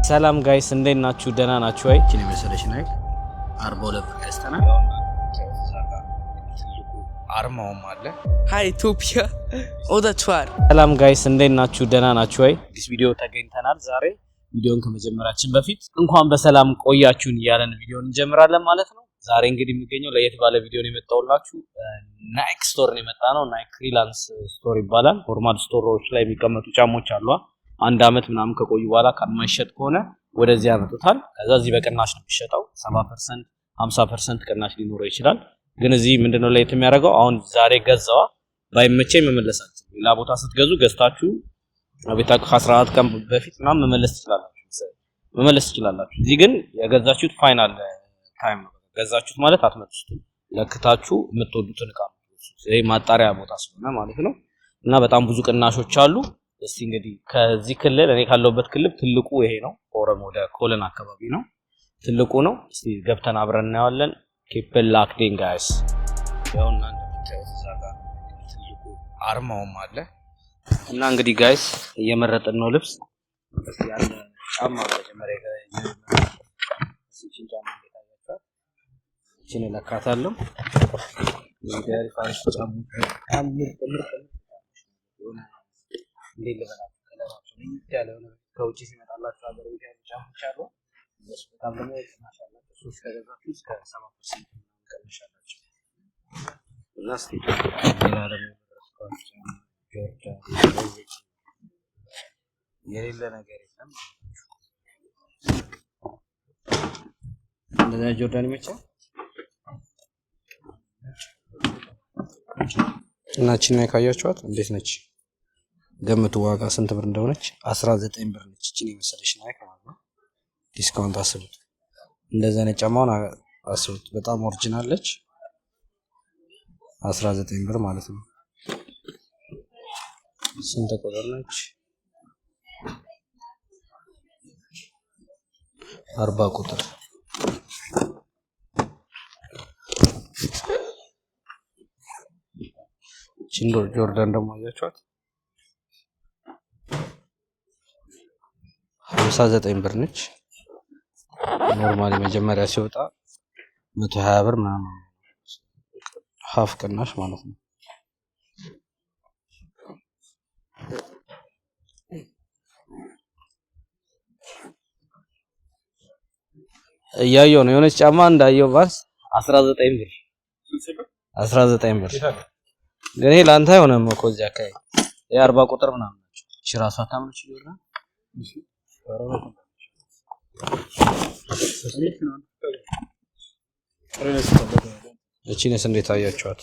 ሰላም guys፣ እንዴት ናችሁ? ደህና ናችሁ ወይ? ይህችን የመሰለች Nike 42 ብር ገዝተናል። ትልቁ አርማውም አለ። Hi ኢትዮጵያ ወዳችኋል። ሰላም guys፣ እንዴት ናችሁ? ደህና ናችሁ ወይ? አዲስ ቪዲዮ ተገኝተናል ዛሬ። ቪዲዮን ከመጀመራችን በፊት እንኳን በሰላም ቆያችሁን እያለን ቪዲዮን እንጀምራለን ማለት ነው። ዛሬ እንግዲህ የሚገኘው ለየት ባለ ቪዲዮ ነው የመጣሁላችሁ። Nike store ነው የመጣ ነው። Nike clearance store ይባላል። Normal store ኦች ላይ የሚቀመጡ ጫሞች አሉ። አንድ አመት ምናምን ከቆዩ በኋላ ከማይሸጥ ከሆነ ወደዚህ ያመጡታል። ከዛ እዚህ በቅናሽ ነው የሚሸጠው። 70%፣ 50% ቅናሽ ሊኖረው ይችላል። ግን እዚህ ምንድነው ለየት የሚያደርገው? አሁን ዛሬ ገዛዋ ባይመቸኝ መመለስ አልችልም። ሌላ ቦታ ስትገዙ ገዝታችሁ ቤታችሁ ከ14 ቀን በፊት ምናምን መመለስ ትችላላችሁ። እዚህ ግን የገዛችሁት final time ነው። ገዛችሁት ማለት አትመልሱትም። ለክታችሁ የምትወዱትን እቃ ነው የምትወስዱት። ይሄ ማጣሪያ ቦታ ስለሆነ ማለት ነው። እና በጣም ብዙ ቅናሾች አሉ። እስቲ እንግዲህ ከዚህ ክልል፣ እኔ ካለሁበት ክልል ትልቁ ይሄ ነው። ኦሮሞ ወደ ኮለን አካባቢ ነው ትልቁ ነው። እስቲ ገብተን አብረን እናየዋለን። Keep it locked in, guys። ያውና እንደምታዩት እዛ ጋር ትልቁ አርማውም አለ። እና እንግዲህ guys እየመረጥን ነው ልብስ። እስቲ ያለ ጫማ መጀመሪያ እቺን ጫማ እንዴት አያችኋት? እቺን እለካታለሁ። እንግዲህ አሪፍ አሪፍ ጫማዎች፣ በጣም ምርጥ ምርጥ ምርጥ የሆነ፣ እንዴት ልበላችሁ፣ ከለራቸው ለየት ያለ የሆነ ከውጭ ሲመጣላችሁ ሀገር ቤት ያሉ ጫማዎች አሉ። እነሱ በጣም ደግሞ ቅናሽ አላቸው። ሶስት ከገዛችሁ እስከ 70% ምናምን ቅናሽ አላቸው። እና እስኪ ሌላ ደግሞ የመረጥኳቸው ጆርዳን የሌለ ነገር የለም። እንደዚያ ጆርዳን ይመቻል። እና እቺን ካያችኋት እንዴት ነች? ገምቱ ዋጋ ስንት ብር እንደሆነች። 19 ብር ነች። እቺን የመሰለች Nike ማለት ነው። Discount አስቡት። እንደዚህ አይነት ጫማውን አስቡት። በጣም original ነች። 19 ብር ማለት ነው። ስንት ቁጥር ነች? 40 ቁጥር። እቺን ጆርዳን ደግሞ አያችኋት? 59 ብር ነች። Normally መጀመሪያ ሲወጣ 120 ብር ምናምን፣ half ቅናሽ ማለት ነው። እያየው ነው የሆነች ጫማ እንዳየው Vans 19 ብር፣ 19 ብር። ግን ይሄ ለአንተ አይሆንም እኮ፣ እዚህ አካባቢ የአርባ ቁጥር ምናምን ናቸው። እቺ ራሷ ታምነች ይሆናል። እቺንስ እንዴት አያችኋት?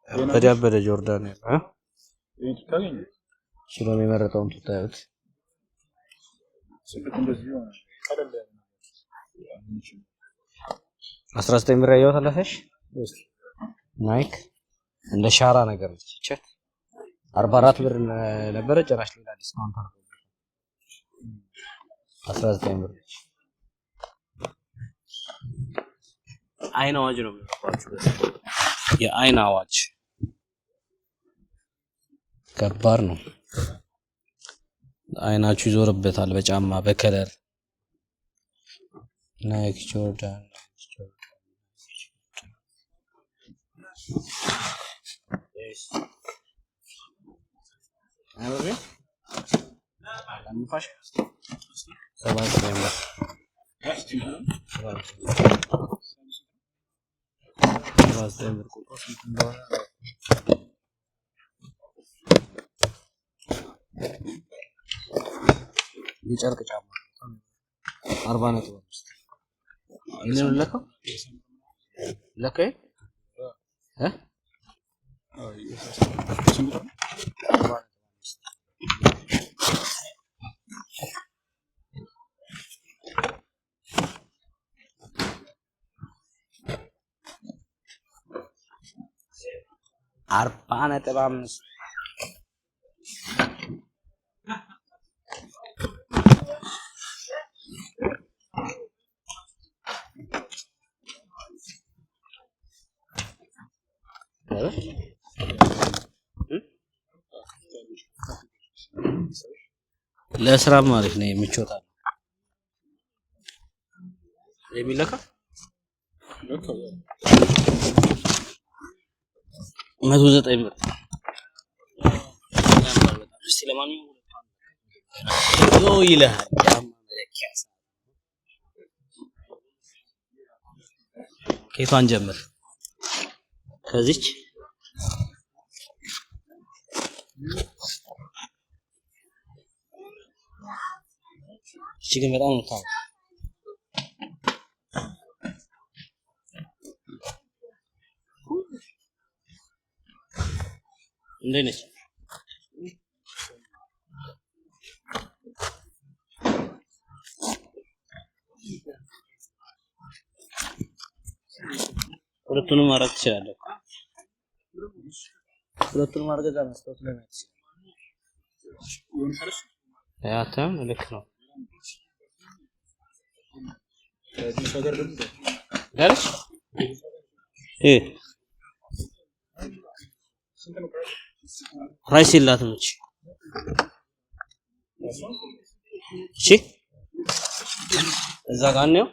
ያበደ ያበደ ጆርዳን ያለ ስለሆነ የመረጠውን ትታዩት። 19 ብር ያየኋት አለፈሽ Nike እንደ ሻራ ነገር ነች። ይቻት 44 ብር ነበረ፣ ጭራሽ ሌላ discount አድርገው 19 ብር ነች። አይን አዋጅ ነው የሚሆንባችሁ። የአይን አዋጅ ከባድ ነው። አይናችሁ ይዞርበታል በጫማ በ color። Nike ጆርዳን፣ Nike ጆርዳን። 79 ብር፣ 79 ብር። ቁጥሩ ስንት እንደሆነ፣ የጨርቅ ጫማ 40.5። ይሄንን ለካው ለካው እ 40.5። 40.5። ለስራም አሪፍ ነው፣ ምቾት አለው። የሚለካ 109 ብር። ያምራል በጣም። እስቲ ለማንኛውም ይልሃል። ጫማ መለኪያ ከየቷን ጀምር? ከዚች። እቺ ግን በጣም ነው የምታምረው። እንዴት ነች? ሁለቱንም ማድረግ ትችላለህ። ሁለቱንም አድርገህ እዛ መስታወት ላይ ማየት ትችላለህ። ያተም ልክ ነው። ደርሽ እ price የላትም እቺ። እቺ እዛ ጋር ነው።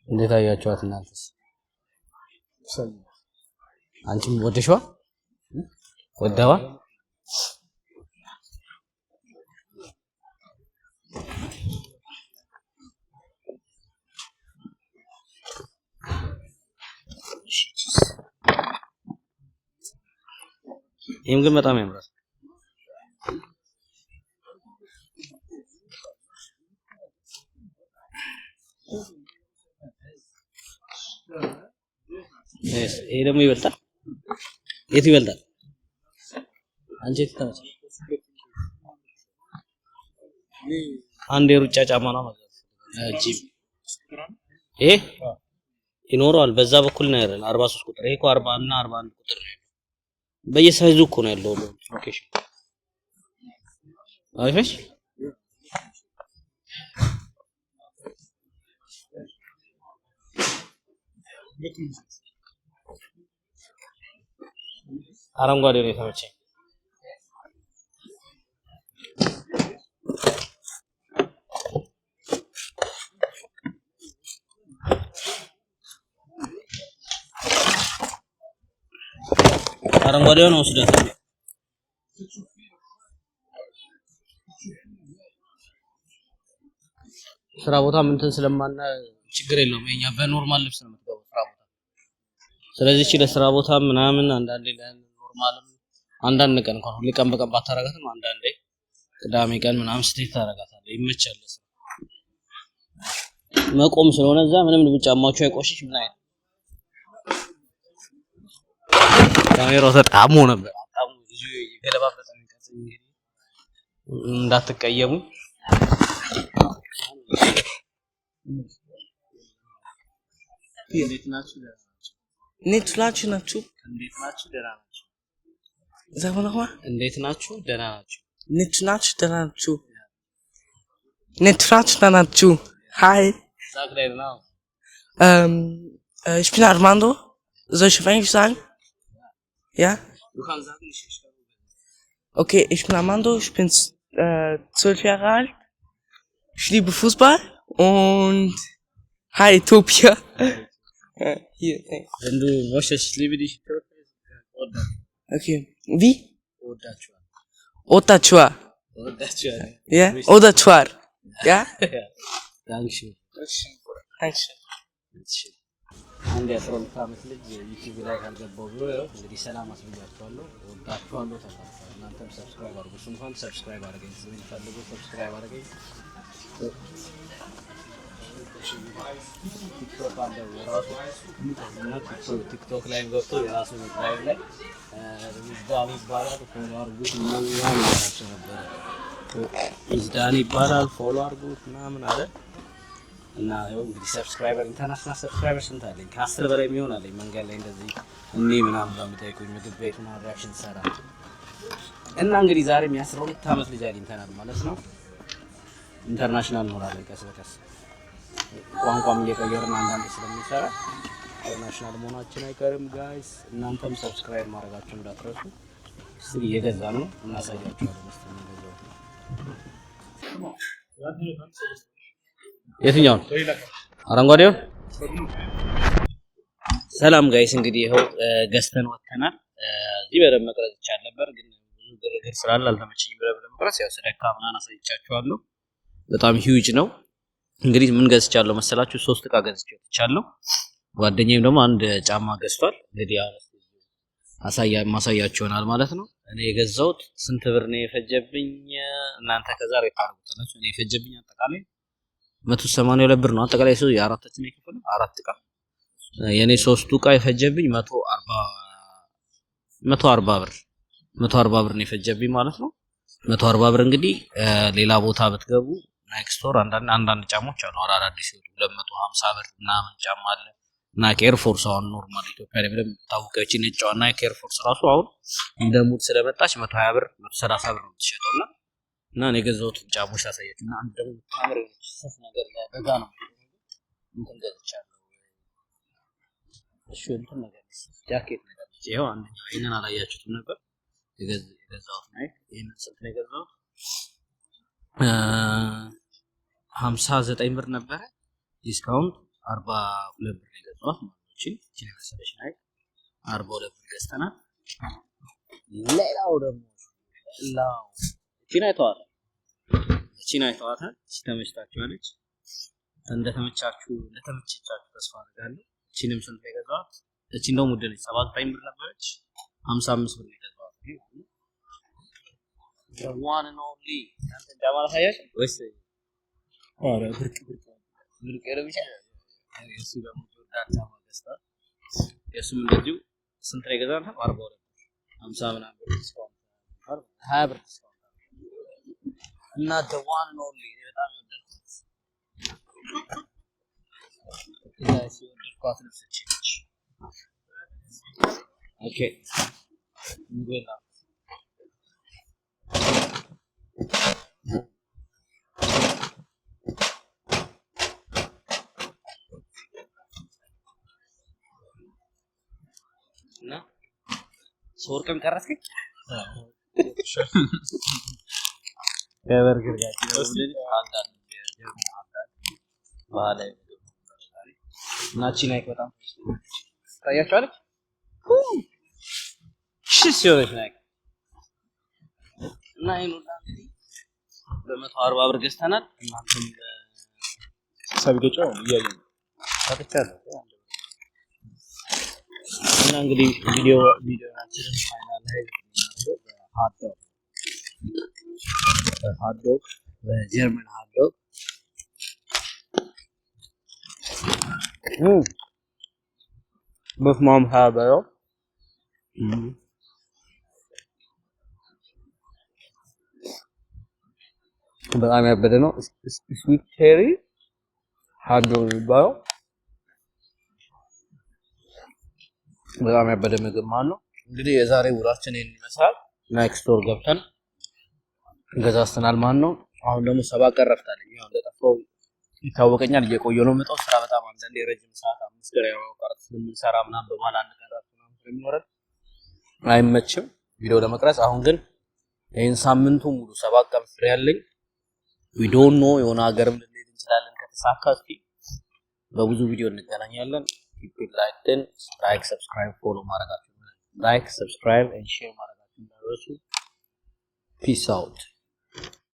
እንዴት አያችኋት እናንተስ? አንቺም ወደሽዋል? ወደዋል? ይህም ግን በጣም ያምራል። ይሄ ደግሞ ይበልጣል። የቱ ይበልጣል? አንቺ የቱ ተመቸሽ? አንድ የሩጫ ጫማ ነው ማለት ጂም። ይሄ ይኖረዋል። በዛ በኩል ነው ያለው 43 ቁጥር። ይሄ እኮ 40 እና 41 ቁጥር ነው ያለው። በየ size ኡ እኮ ነው ያለው location። አሪፍ ነች። አረንጓዴ ነው የተመቸኝ። አረንጓዴውን ወስደታል። ስራ ቦታ ምንትን ስለማና ችግር የለውም። የኛ በ normal ልብስ ነው የምትገባው ስራ ቦታ። ስለዚህ እቺ ለስራ ቦታ ምናምን አንዳንዴ ለ normal ም አንዳንድ ቀን እንኳን ሁሌ ቀን በቀን ባታረጋትም አንዳንዴ ቅዳሜ ቀን ምናምን ስትሄድ ታረጋታለህ። ይመቻል። ለስራ መቆም ስለሆነ እዛ ምንም ጫማችሁ አይቆሽሽ ምን አይነት ካሜራው ተጣሞ ነበር። አጣሞ ልጁ የገለባበጠ ነው የሚቀርጸኝ። እንግዲህ እንዳትቀየሙ። እንዴት ናችሁ? ደህና ናችሁ? እንዴት ናችሁ ናችሁ? እንዴት ናችሁ? ደህና ናችሁ? Sag mal nochmal. እንዴት ናችሁ? ደህና ናችሁ? እንዴት ናችሁ? ደህና ናችሁ? እንዴት ናችሁ? ደህና ናችሁ? Hi. Sag deinen Namen. Ich bin Armando. Soll ich auf Englisch sagen? Ja? Du kannst sagen, ich Okay, ich bin Armando, ich bin 12 Jahre alt. Ich liebe Fußball und hi Ethiopia. Hier, thanks. Wenn du möchtest, ich liebe dich. Okay. Wie? እወዳችኋለሁ። እወዳችኋለሁ. እወዳችኋለሁ። Ja? እወዳችኋለሁ. Ja? Dankeschön. Dankeschön. አንድ የ12 ዓመት ልጅ ዩቲዩብ ላይ ካልገባው ብሎ ያው እንግዲህ ሰላም አስብያችኋለሁ። እወዳችኋለሁ። ተሳትፏል። እናንተም subscribe አድርጉ። እሱ እንኳን subscribe አድርገኝ ስሜን ፈልጎ subscribe አድርገኝ። ቲክቶክ አለው የራሱ እና ቲክቶክ ላይም ገብቶ የራሱ live ላይ ዊዝዳን ይባላል፣ follow አድርጉት ምናምን ምናምን እያላቸው ነበረ። ዊዝዳን ይባላል፣ follow አድርጉት ምናምን አለ። እና ያው እንግዲህ subscriber international subscriber ስንት አለኝ? ከ10 በላይ የሚሆን አለኝ። መንገድ ላይ እንደዚህ እኔ ምናምን በሚጠይቁኝ ምግብ ቤት ምናምን reaction ሰራ እና እንግዲህ ዛሬም የ12 ዓመት ልጅ አግኝተናል ማለት ነው። International እንሆናለን ቀስ በቀስ፣ ቋንቋም እየቀየርን አንዳንድ ስለምንሰራ international መሆናችን አይቀርም guys። እናንተም subscribe ማድረጋችሁ እንዳትረሱ። እስቲ እየገዛ ነው እናሳያችኋለን። እስቲ የምንገዛው የትኛውን? አረንጓዴውን? ሰላም guys፣ እንግዲህ ይኸው ገዝተን ወጥተናል። እዚህ በደንብ መቅረጽ ይቻል ነበር፣ ግን ብዙ ግርግር ስላለ አልተመቸኝም በደንብ ለመቅረጽ። ያው ስደካ ምናምን አሳይቻችኋለሁ። በጣም huge ነው። እንግዲህ ምን ገዝቻለሁ መሰላችሁ? ሶስት እቃ ገዝቼ ወጥቻለሁ። ጓደኛዬም ደግሞ አንድ ጫማ ገዝቷል። እንግዲህ ያው አሳያ ማሳያችሁ ይሆናል ማለት ነው። እኔ የገዛሁት ስንት ብር ነው የፈጀብኝ? እናንተ ከዛ rate ታደርጉታላችሁ። እኔ የፈጀብኝ አጠቃላይ 182 ብር ነው። አጠቃላይ ሰው የአራታችን የከፈለው አራት እቃ፣ የኔ ሶስቱ እቃ የፈጀብኝ 140 ብር፣ 140 ብር ነው የፈጀብኝ ማለት ነው። 140 ብር እንግዲህ ሌላ ቦታ ብትገቡ Nike store አንዳንድ አንዳንድ ጫማዎች አሉ አዳዲስ ሲወጡ 250 ብር ምናምን ጫማ አለ። Nike Air Force አሁን normal ኢትዮጵያ ላይ በደንብ የምታወቀው ይህቺ ነጯ Nike Air Force ራሱ አሁን እንደ mood ስለመጣች 120 ብር፣ 130 ብር ነው የምትሸጠው። እና እኔ የገዛሁትን ጫማዎች ላሳያችሁ። እና አንድ ደግሞ የምታምር የሆነች ሱፍ ነገር ለበጋ ነው እንትን ገዝቻለሁ። እሺ እንትን ነገር ጃኬት ነገር ነች። ይኸው አንደኛው ይሄንን አላያችሁትም ነበር የገዛሁት Nike። ይሄንን ስንት ነው የገዛሁት? 59 ብር ነበረ፣ discount 42 ብር ነው የገዛሁት ማለት ነው። እቺን የመሰለች Nike 42 ብር ገዝተናል። ሌላው ደግሞ ሌላው እቺን አይተዋታል። እቺን አይተዋታል። እቺ ተመችታችኋለች። እንደተመቸቻችሁ ተስፋ አድርጋለሁ። እቺንም ስንት ነው የገዛኋት? እቺ እንደውም ውድ ነች። 79 ብር ነበረች። 55 ብር ነው የገዛኋት። One and only አንተ ጫማ ላሳያችሁ ወይስ? ኧረ ብርቅ ብርቅ። ብርቅ ነው ብቻ። የእሱ ደግሞ ጆርዳን ጫማ ገዝቷል። የእሱም እንደዚሁ ስንት ነው የገዛነው? 42 ብር፣ 50 ምናምን ብር discount፣ 20 ብር discount። እና the one and only እኔ በጣም የወደድኳት guys፣ የወደድኳት ልብስ እቺ ነች። Okay ምግቤን ላምጣ። እና ስወርቅም ቀረስከኝ ከበርገር ጋር አንዳንድ የጀርመን አንዳንድ ባህላዊ ምግብ ነው ዛሬ። እና እቺ Nike በጣም ታያችኋለች። ሽስ የሆነች Nike። እና ይሄን ሁላ እንግዲህ በ140 ብር ገዝተናል። እናንተም ሳቢገጫው እያየን ነው። ሰጥቻለሁ። እና እንግዲህ ቪዲዮአችንን finalize የምናደርገው በ hot dog፣ በ hot dog፣ በጀርመን hot dog። በስመ አብ በለው። በጣም ያበደ ነው። Sweet cherry hot dog የሚባለው በጣም ያበደ ምግብ ማለት ነው። እንግዲህ የዛሬ ውሏችን ይሄን ይመስላል። Nike store ገብተን ገዛዝተናል ማለት ነው። አሁን ደግሞ 7 ቀን እረፍት አለኝ። ያው እንደጠፋው ይታወቀኛል። እየቆየሁ ነው የምመጣው። ስራ በጣም አንዳንዴ የረጅም ሰዓት አምስት ቀን ያው ቀረት ስለምንሰራ ምናምን በመሀል አንድ ቀን እረፍት ምናምን ስለሚኖረን አይመችም ቪዲዮ ለመቅረጽ። አሁን ግን ይህን ሳምንቱ ሙሉ 7 ቀን free ያለኝ፣ we don't know የሆነ ሀገርም ልንሄድ እንችላለን ከተሳካ። እስኪ በብዙ ቪዲዮ እንገናኛለን። Keep it like like subscribe follow ማድረጋችሁ፣ like, subscribe and share ማድረጋችሁ እንዳትረሱ። Peace out.